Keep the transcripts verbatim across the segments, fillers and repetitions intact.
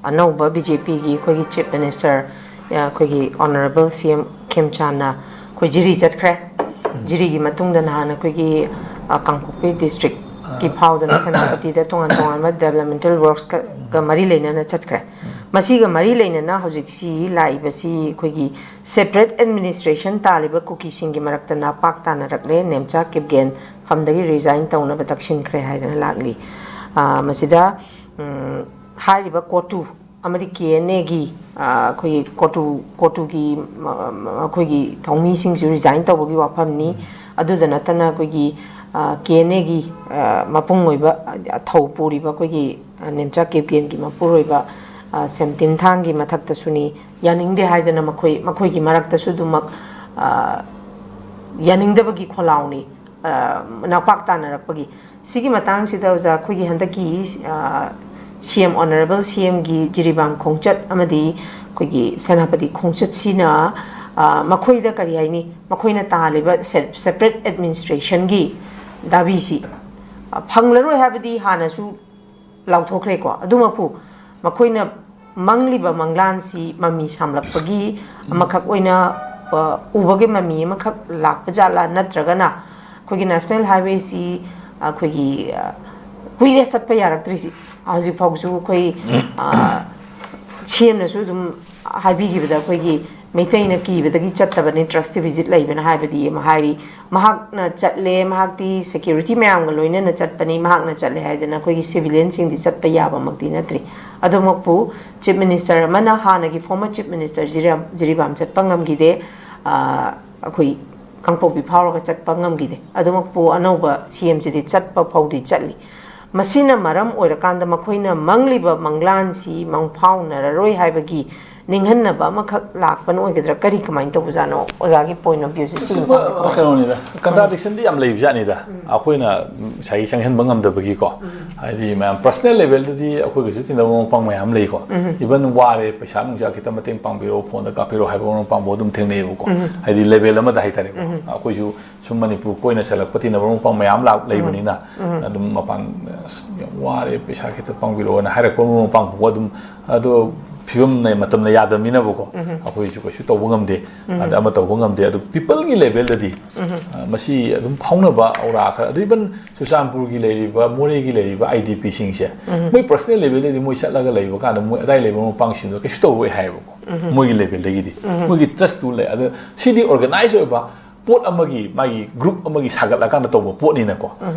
ꯑꯅꯧꯕ B J ꯄꯤꯒꯤ ꯑꯩꯈꯣꯏꯒꯤ ꯆꯤꯐ ꯃꯤꯅꯤꯁꯇꯔ, ꯑ, ꯑꯩꯈꯣꯏꯒꯤ ꯑꯣꯅꯔꯦꯕꯜ ꯁꯤ ꯑꯦꯝ ꯈꯦꯝꯆꯥꯟꯅ ꯑꯩꯈꯣꯏ ꯖꯤꯔꯤ ꯆꯠꯈ꯭ꯔꯦ꯫ ꯖꯤꯔꯤꯒꯤ ꯃꯇꯨꯡꯗ ꯅꯍꯥꯟ ꯑꯩꯈꯣꯏꯒꯤ, ꯑ, ꯀꯥꯡꯄꯣꯛꯄꯤ ꯗꯤꯁꯇ꯭ꯔꯤꯛꯀꯤ ꯐꯥꯎꯗꯅ ꯁꯦꯅꯥꯄꯇꯤꯗ ꯇꯣꯉꯥꯟ ꯇꯣꯉꯥꯟꯕ ꯗꯦꯕꯂꯞꯃꯦꯟꯇꯦꯜ ꯋꯔꯛꯁꯀ ꯃꯔꯤ ꯂꯩꯅꯅ ꯆꯠꯈ꯭ꯔꯦ꯫ ꯃꯁꯤꯒ ꯃꯔꯤ ꯂꯩꯅꯅ ꯍꯧꯖꯤꯛꯁꯤ ꯂꯥꯛꯏꯕꯁꯤ ꯑꯩꯈꯣꯏꯒꯤ ꯁꯦꯄꯔꯦꯠ ꯑꯦꯗꯃꯤꯅꯤꯁꯇ꯭ꯔꯦꯁꯟ ꯇꯥꯜꯂꯤꯕ ꯀꯨꯀꯤꯁꯤꯡꯒꯤ ꯃꯔꯛꯇ ꯅꯥꯄꯥꯛ ꯇꯥꯅꯔꯛꯂꯦ꯫ ꯅꯦꯝꯆꯥ ꯀꯤꯞꯒꯦꯟ ꯐꯝꯗꯒꯤ ꯔꯤꯖꯥꯏꯟ ꯇꯧꯅꯕ ꯇꯛꯁꯤꯟꯈ꯭ꯔꯦ ꯍꯥꯏꯗꯅ ꯂꯥꯛꯂꯤ꯫ ꯑ, ꯃꯁꯤꯗ, ꯎꯝ, ꯍꯥꯏꯔꯤꯕ ꯀꯣꯇꯨ ꯑꯃꯗꯤ ꯀꯦ ꯑꯦꯟ ꯑꯦꯒꯤ, ꯑ, ꯑꯩꯈꯣꯏꯒꯤ ꯀꯣꯇꯨ, ꯀꯣꯇꯨꯒꯤ, ꯃ-, ꯃ-, ꯑꯩꯈꯣꯏꯒꯤ ꯊꯧꯃꯤꯁꯤꯡꯁꯨ ꯔꯤꯖꯥꯏꯟ ꯇꯧꯕꯒꯤ ꯋꯥꯐꯝꯅꯤ꯫ ꯑꯗꯨꯗ ꯅꯠꯇꯅ ꯑꯩꯈꯣꯏꯒꯤ, ꯑ, ꯀꯦ ꯑꯦꯟ ꯑꯦꯒꯤ, ꯑ, ꯃꯄꯨꯡ ꯑꯣꯏꯕ, ꯑ, ꯊꯧ ꯄꯨꯔꯤꯕ ꯑꯩꯈꯣꯏꯒꯤ, ꯑ, ꯅꯦꯝꯆꯥ ꯀꯤꯞꯒꯦꯟꯒꯤ ꯃꯄꯨꯔꯣꯏꯕ, ꯑ, ꯁꯦꯝ ꯇꯤꯟꯊꯥꯡꯒꯤ ꯃꯊꯛꯇꯁꯨꯅꯤ꯫ ꯌꯥꯅꯤꯡꯗꯦ ꯍꯥꯏꯗꯅ ꯃꯈꯣꯏ, ꯃꯈꯣꯏꯒꯤ ꯃꯔꯛꯇꯁꯨ ꯑꯗꯨꯃꯛ, ꯑ, ꯌꯥꯅꯤꯡꯗꯕꯒꯤ ꯈꯣꯜꯂꯥꯎꯅꯤ, ꯑ, ꯅꯥꯄꯥꯛ ꯇꯥꯅꯔꯛꯄꯒꯤ꯫ ꯁꯤꯒꯤ ꯃꯇꯥꯡꯁꯤꯗ ꯑꯣꯖꯥ, ꯑꯩꯈꯣꯏꯒꯤ ꯍꯟꯗꯛꯀꯤ, ꯑ, ꯁꯤ ꯑꯦꯝ, ꯑꯣꯅꯔꯦꯕꯜ ꯁꯤ ꯑꯦꯝꯒꯤ ꯖꯤꯔꯤꯕꯥꯝ ꯈꯣꯡꯆꯠ ꯑꯃꯗꯤ ꯑꯩꯈꯣꯏꯒꯤ ꯁꯦꯅꯥꯄꯇꯤ ꯈꯣꯡꯆꯠꯁꯤꯅ, ꯑ, ꯃꯈꯣꯏꯗ ꯀꯔꯤ ꯍꯥꯏꯅꯤ, ꯃꯈꯣꯏꯅ ꯇꯥꯜꯂꯤꯕ ꯁꯦ-, ꯁꯦꯄꯔꯦꯠ ꯑꯦꯗꯃꯤꯅꯤꯁꯇ꯭ꯔꯦꯁꯟꯒꯤ ꯗꯥꯕꯤꯁꯤ, ꯑ, ꯐꯪꯂꯔꯣꯏ ꯍꯥꯏꯕꯗꯤ ꯍꯥꯟꯅꯁꯨ ꯂꯥꯎꯊꯣꯛꯈ꯭ꯔꯦꯀꯣ꯫ ꯑꯗꯨꯃꯛꯄꯨ ꯃꯈꯣꯏꯅ ꯃꯪꯂꯤꯕ ꯃꯪꯂꯥꯟꯁꯤ ꯃꯃꯤ ꯁꯥꯝꯂꯛꯄꯒꯤ ꯑꯃꯈꯛ ꯑꯣꯏꯅ, ꯑ, ꯎꯕꯒꯤ ꯃꯃꯤ ꯑꯃꯈꯛ ꯂꯥꯛꯄ ꯖꯥꯠꯂꯥ, ꯅꯠꯇ꯭ꯔꯒꯅ ꯑꯩꯈꯣꯏꯒꯤ ꯅꯦꯁꯅꯦꯜ ꯍꯥꯏꯋꯦꯁꯤ ꯑꯩꯈꯣꯏꯒꯤ, ꯑ, ꯀꯨꯏꯔꯦ ꯆꯠꯄ ꯌꯥꯔꯛꯇ꯭ꯔꯤꯁꯤ꯫ ꯍꯧꯖꯤꯛ ꯐꯥꯎꯁꯨ ꯑꯩꯈꯣꯏ, ꯑ, ꯁꯤ ꯑꯦꯝꯅꯁꯨ ꯑꯗꯨꯝ ꯍꯥꯏꯕꯤꯈꯤꯕꯗ ꯑꯩꯈꯣꯏꯒꯤ ꯃꯩꯇꯩꯅ ꯀꯤꯕꯗꯒꯤ ꯆꯠꯇꯕꯅꯤ, ꯇ꯭ꯔꯁꯇꯤ ꯚꯤꯖꯤꯠ ꯂꯩꯕꯅ ꯍꯥꯏꯕꯗꯤ ꯑꯃ ꯍꯥꯏꯔꯤ꯫ ꯃꯍꯥꯛꯅ ꯆꯠꯂꯦ, ꯃꯍꯥꯛꯇꯤ ꯁꯦꯀ꯭ꯌꯨꯔꯤꯇꯤ ꯃꯌꯥꯝꯒ ꯂꯣꯏꯅꯅ ꯆꯠꯄꯅꯤ, ꯃꯍꯥꯛꯅ ꯆꯠꯂꯦ ꯍꯥꯏꯗꯅ ꯑꯩꯈꯣꯏꯒꯤ ꯁꯤꯚꯤꯂꯤꯌꯟꯁꯤꯡꯗꯤ ꯆꯠꯄ ꯌꯥꯕꯃꯛꯇꯤ ꯅꯠꯇ꯭ꯔꯤ꯫ ꯑꯗꯨꯃꯛꯄꯨ ꯆꯤꯐ ꯃꯤꯅꯤꯁꯇꯔ ꯑꯃꯅ, ꯍꯥꯟꯅꯒꯤ ꯐꯣꯔꯃꯔ ꯆꯤꯐ ꯃꯤꯅꯤꯁꯇꯔ ꯖꯤꯔꯥꯝ-, ꯖꯤꯔꯤꯕꯥꯝ ꯆꯠꯄ ꯉꯝꯈꯤꯗꯦ꯫ ꯑ, ꯑꯩꯈꯣꯏ ꯀꯥꯡꯄꯣꯛꯄꯤ ꯐꯥꯎꯔꯒ ꯆꯠꯄ ꯉꯝꯈꯤꯗꯦ꯫ ꯑꯗꯨꯃꯛꯄꯨ ꯑꯅꯧꯕ ꯁꯤ ꯑꯦꯝꯁꯤꯗꯤ ꯆꯠꯄ ꯐꯥꯎꯗꯤ ꯆꯠꯂꯤ꯫ ꯃꯁꯤꯅ ꯃꯔꯝ ꯑꯣꯏꯔꯀꯥꯟꯗ ꯃꯈꯣꯏꯅ ꯃꯪꯂꯤꯕ ꯃꯪꯂꯥꯟꯁꯤ ꯃꯪꯐꯥꯎꯅꯔꯔꯣꯏ ꯍꯥꯏꯕꯒꯤ ꯅꯤꯡꯍꯟꯅꯕ ꯑꯃꯈꯛ ꯂꯥꯛꯄꯅ ꯑꯣꯏꯒꯗ꯭ꯔꯥ? ꯀꯔꯤ, ꯀꯃꯥꯏꯅ ꯇꯧꯕꯖꯥꯠꯅꯣ? ꯑꯣꯖꯥꯒꯤ ꯄꯣꯏꯟ ꯑꯣꯐ ꯚ꯭ꯌꯨꯁꯦ ꯁꯤꯒꯤ ꯃꯇꯥꯡꯁꯦ ꯀꯃꯥꯏꯅ ꯇꯧꯕ? ꯀꯩꯅꯣꯅꯤꯗ, ꯀꯟꯇ꯭ꯔꯥꯗꯤꯛꯁꯟꯗꯤ ꯌꯥꯝ ꯂꯩꯕꯖꯥꯠꯅꯤꯗ꯫ ꯑꯩꯈꯣꯏꯅ ꯉꯁꯥꯏꯒꯤ ꯆꯪꯍꯟꯕ ꯉꯝꯗꯕꯒꯤꯀꯣ, ꯍꯥꯏꯗꯤ ꯃꯌꯥꯝ personal levelꯗꯗꯤ ꯑꯩꯈꯣꯏꯒꯁꯨ ꯇꯤꯟꯅꯕ ꯃꯔꯨꯞ ꯃꯄꯥꯡ ꯃꯌꯥꯝ ꯂꯩꯀꯣ꯫ Even ꯋꯥꯔꯦ, ꯄꯩꯁꯥ ꯅꯨꯡꯁꯥ ꯈꯤꯇꯪ ꯃꯇꯦꯡ ꯄꯥꯡꯕꯤꯔꯛꯑꯣ, phoneꯗ ꯀꯥꯞꯄꯤꯔꯛꯑꯣ ꯍꯥꯏꯕ ꯃꯔꯨꯞ ꯃꯄꯥꯡꯕꯨ ꯑꯗꯨꯝ ꯊꯦꯡꯅꯩꯌꯦꯕꯀꯣ꯫ ꯍꯥꯏꯗꯤ level ꯑꯃꯗ ꯍꯥꯏꯇꯥꯔꯦꯀꯣ꯫ ꯑꯩꯈꯣꯏꯁꯨ ꯁꯨꯝ ꯃꯅꯤꯄꯨꯔ ꯀꯣꯏꯅ ꯆꯠꯂꯛꯄ ꯇꯤꯟꯅꯕ ꯃꯔꯨꯞ ꯃꯄꯥꯡ ꯃꯌꯥꯝ ꯂꯥꯛ ꯂꯩꯕꯅꯤꯅ ꯑꯗꯨꯝ ꯃꯄꯥꯟ, "ꯑꯁ, ꯌꯥꯝ ꯋꯥꯔꯦ, ꯄꯩꯁꯥ ꯈꯤꯇ ꯄꯥꯡꯕꯤꯔꯛꯑꯣꯅ" ꯍꯥꯏꯔꯛꯄ ꯃꯔꯨꯞ ꯃꯄꯥꯡꯕꯨ ꯑꯗꯨꯝ, ꯑꯗꯣ ꯐꯤꯕꯝꯅ ꯃꯇꯝꯅ ꯌꯥꯗꯕꯅꯤꯅꯕꯀꯣ꯫ ꯑꯩꯈꯣꯏꯁꯨ ꯀꯩꯁꯨ ꯇꯧꯕ ꯉꯝꯗꯦ꯫ ꯑꯗ ꯑꯃ ꯇꯧꯕ ꯉꯝꯗꯦ꯫ ꯑꯗꯨ peopleꯒꯤ levelꯗꯗꯤ ꯑ, ꯃꯁꯤ ꯑꯗꯨꯝ ꯐꯥꯎꯅꯕ ꯑꯧꯔꯥ ꯈꯔ, ꯑꯗꯨ even ꯆꯨꯔꯆꯥꯟꯄꯨꯔꯒꯤ ꯂꯩꯔꯤꯕ, ꯃꯣꯔꯦꯒꯤ ꯂꯩꯔꯤꯕ IDPꯁꯤꯡꯁꯦ ꯃꯣꯏ personal levelꯗꯗꯤ ꯃꯣꯏ ꯆꯠꯂꯒ ꯂꯩꯕ ꯀꯥꯟꯗ ꯃꯣꯏ ꯑꯗꯥꯏ ꯂꯩꯕ ꯃꯄꯥꯡꯁꯤꯡꯗꯣ ꯀꯩꯁꯨ ꯇꯧꯔꯣꯏ ꯍꯥꯏꯌꯦꯕꯀꯣ꯫ ꯃꯣꯏꯒꯤ levelꯗꯒꯤꯗꯤ ꯃꯣꯏꯒꯤ trustꯇꯨ ꯂꯩ꯫ ꯑꯗ ꯁꯤꯗꯤ organize ꯑꯣꯏꯕ ꯄꯣꯠ ꯑꯃꯒꯤ, ꯃꯥꯒꯤ group ꯑꯃꯒꯤ ꯁꯥꯒꯠꯂꯀꯥꯟꯗ ꯇꯧꯕ ꯄꯣꯠꯅꯤꯅꯀꯣ꯫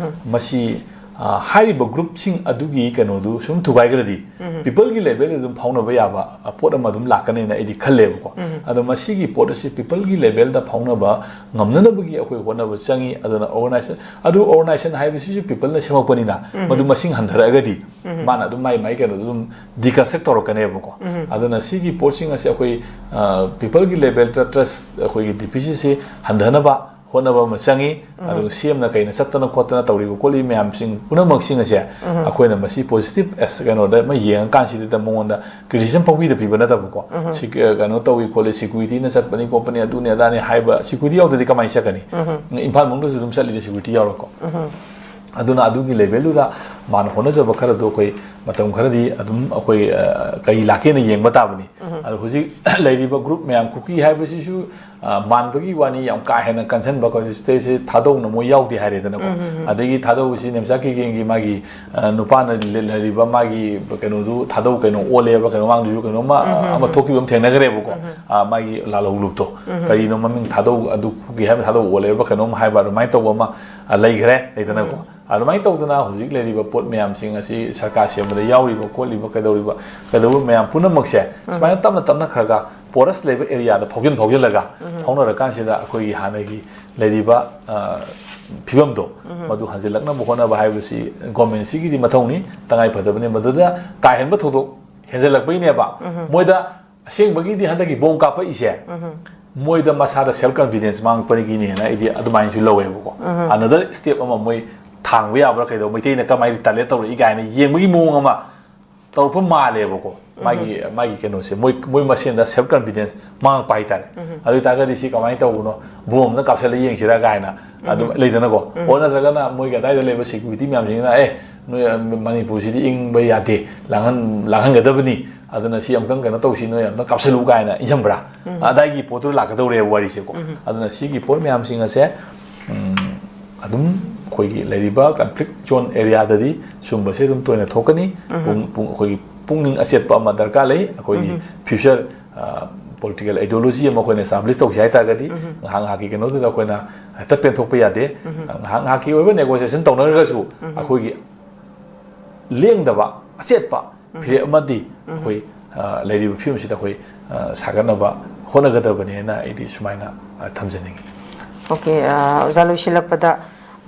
ꯃꯁꯤ, ꯑ, ꯍꯥꯏꯔꯤꯕ groupꯁꯤꯡ ꯑꯗꯨꯒꯤ ꯀꯩꯅꯣꯗꯨ ꯁꯨꯝ ꯊꯨꯒꯥꯏꯈ꯭ꯔꯗꯤ peopleꯒꯤ levelꯗ ꯑꯗꯨꯝ ꯐꯥꯎꯅꯕ ꯌꯥꯕ, ꯑ, ꯄꯣꯠ ꯑꯃ ꯑꯗꯨꯝ ꯂꯥꯛꯀꯅꯦꯅ ꯑꯩꯗꯤ ꯈꯜꯂꯦꯕꯀꯣ꯫ ꯑꯗꯣ ꯃꯁꯤꯒꯤ ꯄꯣꯠ ꯑꯁꯤ peopleꯒꯤ levelꯗ ꯐꯥꯎꯅꯕ ꯉꯝꯅꯅꯕꯒꯤ ꯑꯩꯈꯣꯏ ꯍꯣꯠꯅꯕ ꯆꯪꯉꯤ꯫ ꯑꯗꯨꯅ organization, ꯑꯗꯨ organization ꯍꯥꯏꯕꯁꯤꯁꯨ peopleꯅ ꯁꯦꯝꯃꯛꯄꯅꯤꯅ ꯃꯗꯨ ꯃꯁꯤꯡ ꯍꯟꯊꯔꯛꯑꯒꯗꯤ ꯃꯥꯅ ꯑꯗꯨꯝ ꯃꯥꯏ ꯃꯥꯏ ꯀꯩꯅꯣꯗꯣ ꯑꯗꯨꯝ deconstruct ꯇꯧꯔꯛꯀꯅꯦꯕꯀꯣ꯫ ꯑꯗꯨꯅ ꯁꯤꯒꯤ ꯄꯣꯠꯁꯤꯡ ꯑꯁꯤ ꯑꯩꯈꯣꯏ, ꯑ, peopleꯒꯤ levelꯗ trust, ꯑꯩꯈꯣꯏꯒꯤ DPCꯁꯤ ꯍꯟꯊꯅꯕ ꯍꯣꯠꯅꯕ ꯑꯃ ꯆꯪꯉꯤ꯫ ꯑꯗꯨꯒ CMꯅ ꯀꯩꯅ ꯆꯠꯇꯅ ꯈꯣꯠꯇꯅ ꯇꯧꯔꯤꯕ ꯈꯣꯠꯂꯤꯕ ꯃꯌꯥꯝꯁꯤꯡ ꯄꯨꯝꯅꯃꯛꯁꯤꯡ ꯑꯁꯦ ꯑꯩꯈꯣꯏꯅ ꯃꯁꯤ positive as ꯀꯩꯅꯣꯗ ꯑꯃ ꯌꯦꯡꯉꯀꯥꯟꯁꯤꯗ ꯃꯉꯣꯟꯗ criticism ꯄꯪꯄꯤꯗ ꯄꯤꯕ ꯅꯠꯇꯕꯀꯣ꯫ ꯁꯤ, ꯑ, ꯀꯩꯅꯣ ꯇꯧꯏ ꯈꯣꯠꯂꯤ, securityꯅ ꯆꯠꯄꯅꯤ ꯈꯣꯠꯄꯅꯤ, ꯑꯗꯨꯅꯤ ꯑꯗꯥꯅꯤ ꯍꯥꯏꯕ, security ꯌꯥꯎꯗ꯭ꯔꯗꯤ ꯀꯃꯥꯏꯅ ꯆꯠꯀꯅꯤ? ꯏꯝꯐꯥꯜ ꯃꯅꯨꯡꯗꯁꯨ ꯑꯗꯨꯝ ꯆꯠꯂꯤꯁꯦ security ꯌꯥꯎꯔꯀꯣ꯫ ꯑꯗꯨꯅ ꯑꯗꯨꯒꯤ levelꯗꯨꯗ ꯃꯥꯅ ꯍꯣꯠꯅꯖꯕ ꯈꯔꯗꯣ ꯑꯩꯈꯣꯏ ꯃꯇꯝ ꯈꯔꯗꯤ ꯑꯗꯨꯝ ꯑꯩꯈꯣꯏ, ꯑ, ꯀꯔꯤ ꯂꯥꯛꯀꯦꯅ ꯌꯦꯡꯕ ꯇꯥꯕꯅꯤ꯫ ꯑꯗꯣ ꯍꯧꯖꯤꯛ ꯂꯩꯔꯤꯕ group ꯃꯌꯥꯝ, ꯀꯨꯀꯤ ꯍꯥꯏꯕꯁꯤꯁꯨ, ꯑ, ꯃꯥꯟꯕꯒꯤ ꯋꯥꯅꯤ, ꯌꯥꯝ ꯀꯥ ꯍꯦꯟꯅ ꯀꯟꯁꯟꯕ ꯑꯩꯈꯣꯏ ꯁꯤꯗꯩꯁꯦ ꯊꯥꯗꯧꯅ ꯃꯣꯏ ꯌꯥꯎꯗꯦ ꯍꯥꯏꯔꯦꯗꯅꯀꯣ꯫ ꯑꯗꯒꯤ ꯊꯥꯗꯧꯁꯤ ꯅꯦꯝꯆꯥꯛ ꯀꯤꯒꯦꯟꯒꯤ ꯃꯥꯒꯤ, ꯑ, ꯅꯨꯄꯥꯅ ꯂꯩ-, ꯂꯩꯔꯤꯕ ꯃꯥꯒꯤ ꯀꯩꯅꯣꯗꯨ ꯊꯥꯗꯧ ꯀꯩꯅꯣ ꯑꯣꯜꯂꯦꯕ, ꯀꯩꯅꯣ ꯃꯃꯥꯡꯗꯁꯨ ꯀꯩꯅꯣꯝꯃ, ꯑ, ꯑꯃ ꯊꯣꯛꯈꯤꯕ ꯑꯃ ꯊꯦꯡꯅꯈ꯭ꯔꯦꯕꯀꯣ꯫ ꯑ, ꯃꯥꯒꯤ ꯂꯥꯜꯍꯧꯂꯨꯞꯇꯣ꯫ ꯀꯔꯤꯅꯣ ꯃꯃꯤꯡ ꯊꯥꯗꯧ ꯑꯗꯨꯒꯤ ꯍꯥꯏꯕ ꯊꯥꯗꯧ ꯑꯣꯜꯂꯦꯕ ꯀꯩꯅꯣꯝ ꯍꯥꯏꯕ ꯑꯗꯨꯃꯥꯏꯅ ꯇꯧꯕ ꯑꯃ, ꯑ, ꯂꯩꯈ꯭ꯔꯦ ꯂꯩꯗꯅꯀꯣ꯫ ꯑꯗꯨꯃꯥꯏꯅ ꯇꯧꯗꯅ ꯍꯧꯖꯤꯛ ꯂꯩꯔꯤꯕ ꯄꯣꯠ ꯃꯌꯥꯝꯁꯤꯡ ꯑꯁꯤ ꯁꯔꯀꯥꯔ ꯁꯦꯝꯕꯗ ꯌꯥꯎꯔꯤꯕ ꯈꯣꯠꯂꯤꯕ ꯀꯩꯗꯧꯔꯤꯕ ꯀꯩꯗꯧꯕ ꯃꯌꯥꯝ ꯄꯨꯝꯅꯃꯛꯁꯦ ꯁꯨꯃꯥꯏꯅ ꯇꯞꯅ ꯇꯞꯅ ꯈꯔꯒ porous ꯂꯩꯕ areaꯗ ꯐꯥꯎꯖꯤꯟ ꯐꯥꯎꯖꯤꯜꯂꯒ ꯐꯥꯎꯅꯔꯀꯥꯟꯁꯤꯗ ꯑꯩꯈꯣꯏꯒꯤ ꯍꯥꯟꯅꯒꯤ ꯂꯩꯔꯤꯕ, ꯑ, ꯐꯤꯕꯝꯗꯣ ꯃꯗꯨ ꯍꯟꯖꯤꯜꯂꯛꯅꯕ ꯍꯣꯠꯅꯕ ꯍꯥꯏꯕꯁꯤ governmentꯁꯤꯒꯤꯗꯤ ꯃꯊꯧꯅꯤ, ꯇꯉꯥꯏ ꯐꯗꯕꯅꯤ꯫ ꯃꯗꯨꯗ ꯀꯥ ꯍꯦꯟꯕ ꯊꯧꯗꯣꯛ ꯍꯦꯟꯖꯜꯂꯛꯄꯩꯅꯦꯕ꯫ ꯃꯣꯏꯗ ꯑꯁꯦꯡꯕꯒꯤꯗꯤ ꯍꯟꯗꯛꯀꯤ ꯕꯣꯝ ꯀꯥꯞꯄꯛꯏꯁꯦ ꯃꯣꯏꯗ ꯃꯁꯥꯗ self confidence ꯃꯥꯡꯉꯛꯄꯗꯒꯤꯅꯦꯅ ꯑꯩꯗꯤ ꯑꯗꯨꯃꯥꯏꯅꯁꯨ ꯂꯧꯋꯦꯕꯀꯣ꯫ Another step ꯑꯃ ꯃꯣꯏ ꯊꯥꯡꯕ ꯌꯥꯕ꯭ꯔꯥ, ꯀꯩꯗꯧꯕ, ꯃꯩꯇꯩꯅ ꯀꯃꯥꯏꯅ ꯔꯤꯇꯥꯂꯤꯌꯦꯠ ꯇꯧꯔꯛꯏ ꯀꯥꯏꯅ ꯌꯦꯡꯕꯒꯤ ꯃꯑꯣꯡ ꯑꯃ ꯇꯧꯔꯛꯄ ꯃꯥꯜꯂꯦꯕꯀꯣ꯫ ꯃꯥꯒꯤ ꯃꯥꯒꯤ ꯀꯩꯅꯣꯁꯦ, ꯃꯣꯏ ꯃꯣꯏ ꯃꯁꯦꯟꯗ ꯁꯦꯜꯐ ꯀꯟꯐꯤꯗꯦꯟꯁ ꯃꯥꯡꯉꯛꯄ ꯍꯥꯏꯇꯥꯔꯦ꯫ ꯑꯗꯨ ꯑꯣꯏꯇꯥꯔꯒꯗꯤ ꯁꯤ ꯀꯃꯥꯏꯅ ꯇꯧꯕꯅꯣ, ꯕꯣꯝ ꯑꯝꯇ ꯀꯥꯞꯁꯤꯜꯂ ꯌꯦꯡꯁꯤꯔꯥ ꯀꯥꯏꯅ ꯑꯗꯨꯝ ꯂꯩꯗꯅꯀꯣ꯫ ꯑꯣ, ꯅꯠꯇ꯭ꯔꯒꯅ ꯃꯣꯏꯒꯤ ꯑꯗꯥꯏꯗ ꯂꯩꯕ ꯁꯦꯀ꯭ꯌꯨꯔꯤꯇꯤ ꯃꯌꯥꯝꯁꯤꯡꯅ, "ꯑꯦ, ꯅꯣꯏ, ꯑ, ꯃꯅꯤꯄꯨꯔꯁꯤꯗꯤ ꯏꯪꯕ ꯌꯥꯗꯦ, ꯂꯥꯡꯍꯟ ꯂꯥꯡꯍꯟꯒꯗꯕꯅꯤ, ꯑꯗꯨꯅ ꯁꯤ ꯑꯃꯨꯛꯇꯪ ꯀꯩꯅꯣ ꯇꯧꯁꯤ, ꯅꯣꯏ ꯑꯝꯇ ꯀꯥꯞꯁꯤꯜꯂꯨ" ꯀꯥꯏꯅ ꯏꯟꯁꯤꯟꯕ꯭ꯔꯥ? ꯑꯗꯥꯏꯒꯤ ꯄꯣꯠꯇꯨ ꯂꯥꯛꯀꯗꯧꯔꯦꯕ ꯋꯥꯔꯤꯁꯦꯀꯣ꯫ ꯑꯗꯨꯅ ꯁꯤꯒꯤ ꯄꯣꯠ ꯃꯌꯥꯝꯁꯤꯡ ꯑꯁꯦ, ꯎꯝ, ꯑꯗꯨꯝ ꯑꯩꯈꯣꯏꯒꯤ ꯂꯩꯔꯤꯕ ꯀꯟꯐ꯭ꯂꯤꯛ ꯖꯣꯟ ꯑꯦꯔꯤꯌꯥꯗꯗꯤ ꯁꯨꯝꯕꯁꯦ ꯑꯗꯨꯝ ꯇꯣꯏꯅ ꯊꯣꯛꯀꯅꯤ꯫ ꯄꯨꯡ-, ꯄꯨꯡ-, ꯑꯩꯈꯣꯏꯒꯤ ꯄꯨꯛꯅꯤꯡ ꯑꯆꯦꯠꯄ ꯑꯃ ꯗꯔꯀꯥꯔ ꯂꯩ꯫ ꯑꯩꯈꯣꯏꯒꯤ ꯐ꯭ꯌꯨꯆꯔ, ꯑ, ꯄꯣꯂꯤꯇꯤꯀꯦꯜ ꯑꯥꯏꯗꯤꯌꯣꯂꯣꯖꯤ ꯑꯃ ꯑꯩꯈꯣꯏꯅ ꯑꯦꯁꯇꯥꯕ꯭ꯂꯤꯁ ꯇꯧꯁꯤ ꯍꯥꯏ ꯇꯥꯔꯒꯗꯤ, ꯉꯥꯏꯍꯥꯛ ꯉꯥꯏꯍꯥꯛꯀꯤ ꯀꯩꯅꯣꯗꯨꯗ ꯑꯩꯈꯣꯏꯅ ꯍꯦꯛꯇ ꯄꯦꯟꯊꯣꯛꯄ ꯌꯥꯗꯦ꯫ ꯉꯥꯏꯍꯥꯛ ꯉꯥꯏꯍꯥꯛꯀꯤ ꯑꯣꯏꯕ ꯅꯦꯒꯣꯁꯤꯌꯦꯁꯟ ꯇꯧꯅꯔꯒꯁꯨ, ꯑꯩꯈꯣꯏꯒꯤ ꯂꯦꯡꯗꯕ ꯑꯆꯦꯠꯄ ꯐꯤꯔꯦꯞ ꯑꯃꯗꯤ ꯑꯩꯈꯣꯏ, ꯑ, ꯂꯩꯔꯤꯕ ꯐꯤꯕꯝꯁꯤꯗ ꯑꯩꯈꯣꯏ, ꯑ, ꯁꯥꯒꯠꯅꯕ ꯍꯣꯠꯅꯒꯗꯕꯅꯦꯅ ꯑꯩꯗꯤ ꯁꯨꯃꯥꯏꯅ, ꯑ, ꯊꯝꯖꯅꯤꯡꯉꯤ꯫ ꯑꯣꯀꯦ, ꯑ, ꯑꯣꯖꯥ, ꯂꯣꯏꯁꯤꯜꯂꯛꯄꯗ